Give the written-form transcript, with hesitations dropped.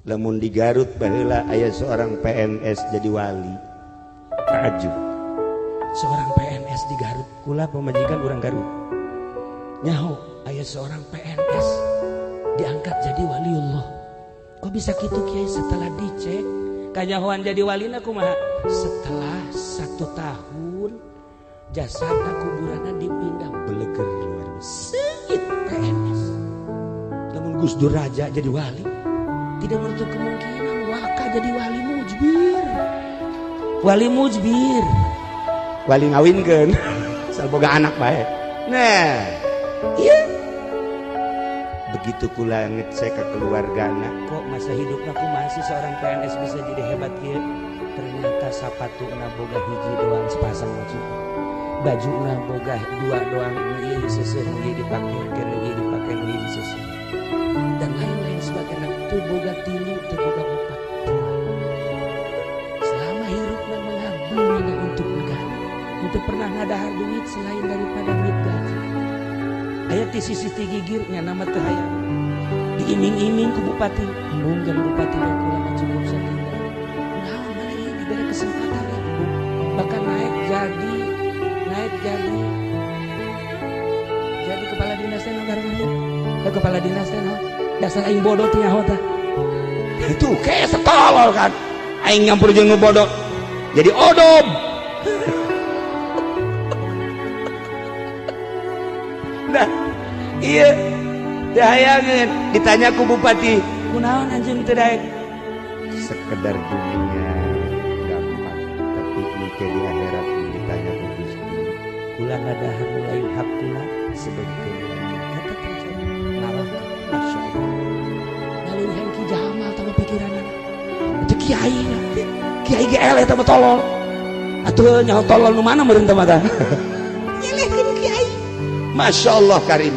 Lamun di Garut baheula aya seorang PNS jadi wali. Takjub. Seorang PNS di Garut, kula pamajikan urang Garut. Nyaho aya seorang PNS diangkat jadi waliullah. Kok bisa kitu kiai? Setelah dicek kanyahoan jadi walina kumaha? Setelah 1 tahun jasadna kuburanna dipindah beleger luar biasa. Seungit PNS. Lamun Gus Dur Raja jadi wali, tidak menutup kemungkinan Waka jadi wali mujbir. Wali mujbir. Wali ngawinkeun. Asal boga anak bae. Nah, iya. Begitu kula ngecek ke keluargana, kok masa hidupna kumaha sih seorang PNS bisa jadi hebat kieu? Ternyata sapatuna boga hiji doang sepasang maksudna. Bajuna boga 2 doang, nu ieu diseuseun, nu ieu dipake, nu ieu dipake, nu ieu diseuseun. Dan lain-lain sebagainya. Teu boga 3, teu boga 4. Selama hirupna mengabdi hanya untuk negara. Untuk pernah ngadahar duit selain daripada duit gaji. Aya ti sisi ti gigirnya nama teu hayang. Diiming-iming ku bupati, embung jeung bupati we kula mah cukup sakieu. Naon mana ieu dibere kesempatan ya, embung. Bahkan naik jadi kepala dinas teh naon embung. Kepala dinas teh naon? Dasar aing bodoh teh nyaho tah. Itu kayak setolol kan. Aing nyampur jeung nu bodoh. Jadi odob. Nah, iya, dahayangan ditanya ku bupati, kunaon anjeun teu daek? Sekedar dunia gampang, tapi engke di akhirat ditanya ku Gusti. Kula ngadahar lain hak kula sedengkeun eta terjadi ngalahkeun masyaallah. Ngaleuwihan Ki Jamal tah pikiranna. Itu kiai nya. Kiai ge eleh tah tolol. Atuh nyaho tolol nu mana meureun teh mah tah. Nyelehkeun kiai. Masya Allah Karim.